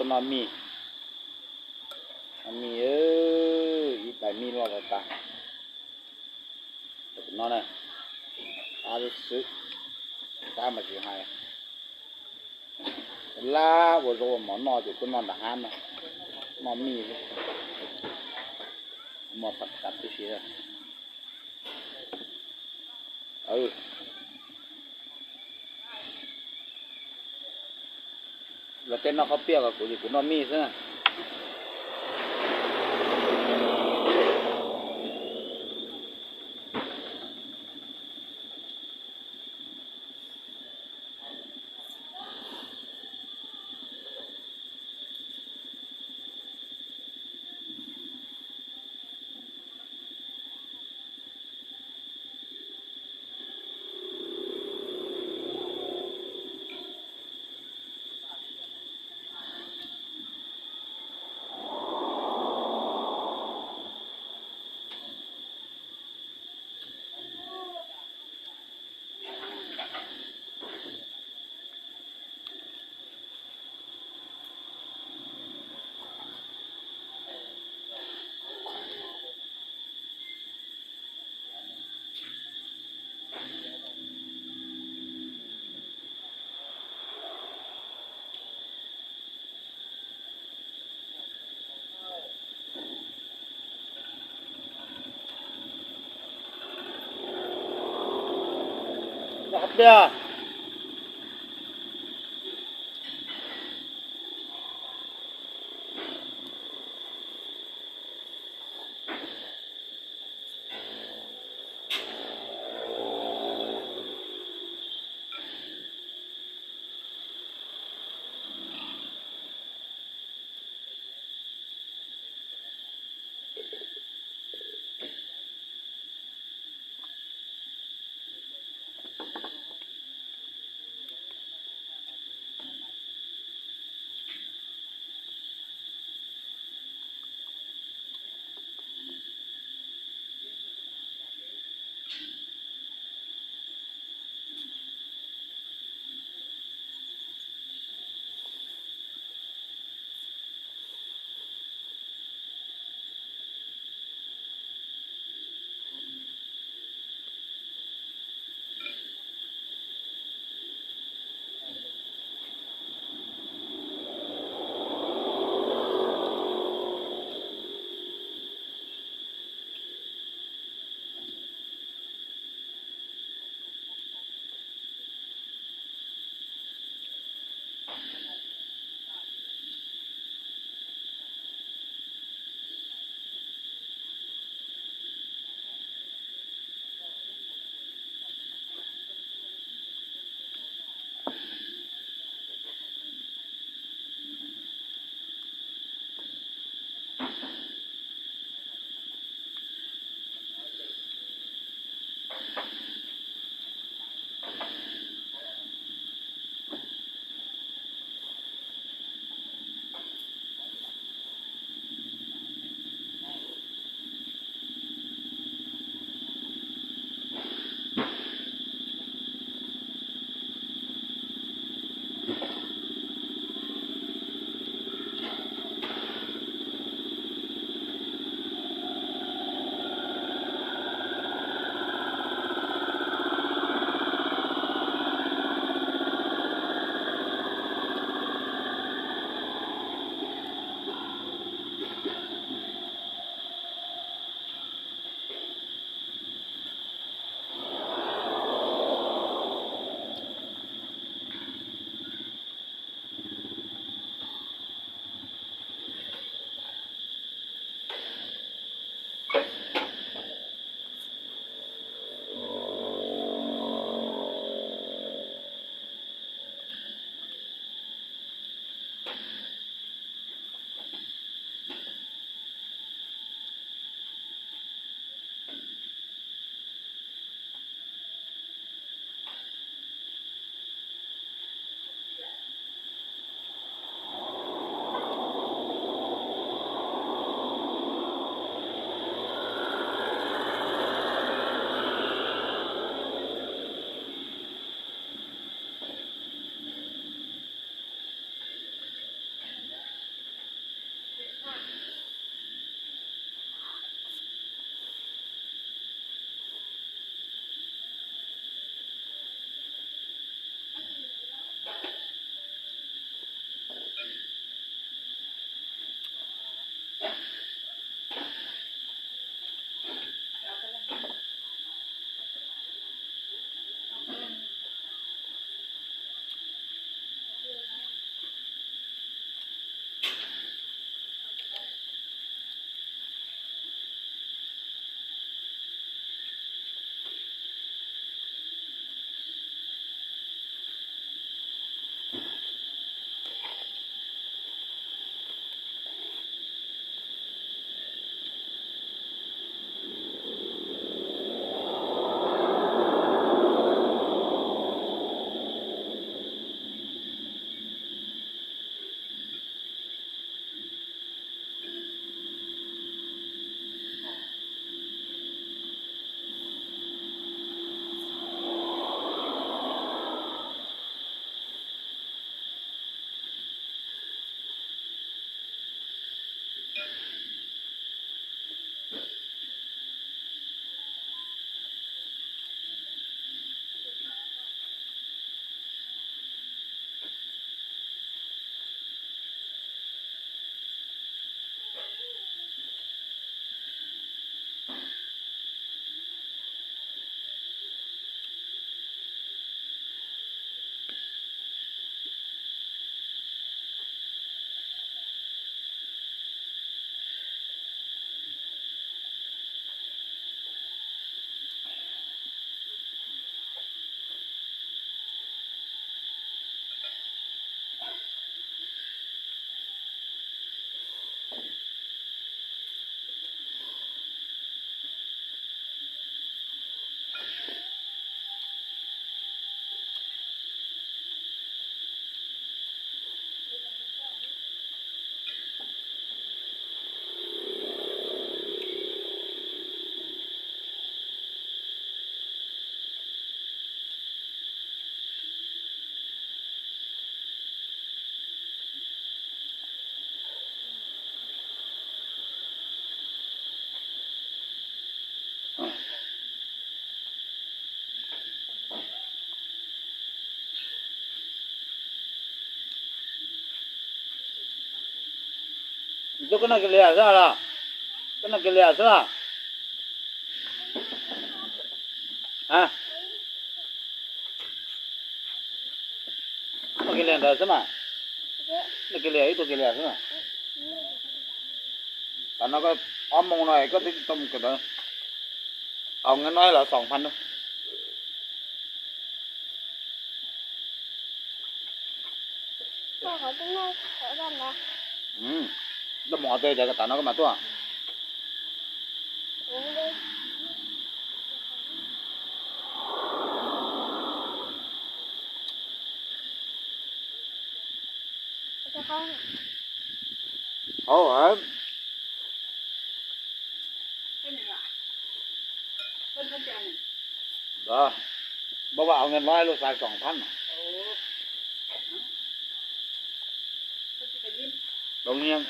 Noj mij, noj mij, ib tais mij loj tas tas. Tus no na, qab lub xwb, qab mas tsis hais. Lab ua zaub ua mov noj ces kuj noj nram hav no, noj mij, muaj pam tas tib si. Los tej noj qhob piaj, kuv ces kuv noj mij xwb. Koj noj kiag lias xwb los? Koj noj kiag lias xwb los? A, noj kiag lias ntawd xwb mas. Noj kiag lias, ib tug kiag lias xwb mas. Tam no koj ob moos no koj twb tsis tau mus kawm ntawv. Au, nqe no los xoom pha no. Koj mus qhov twg ces tam no koj mam tuaj. Hauv, npaj vaj au nqe no lub xais xoom phab no. Doo niag.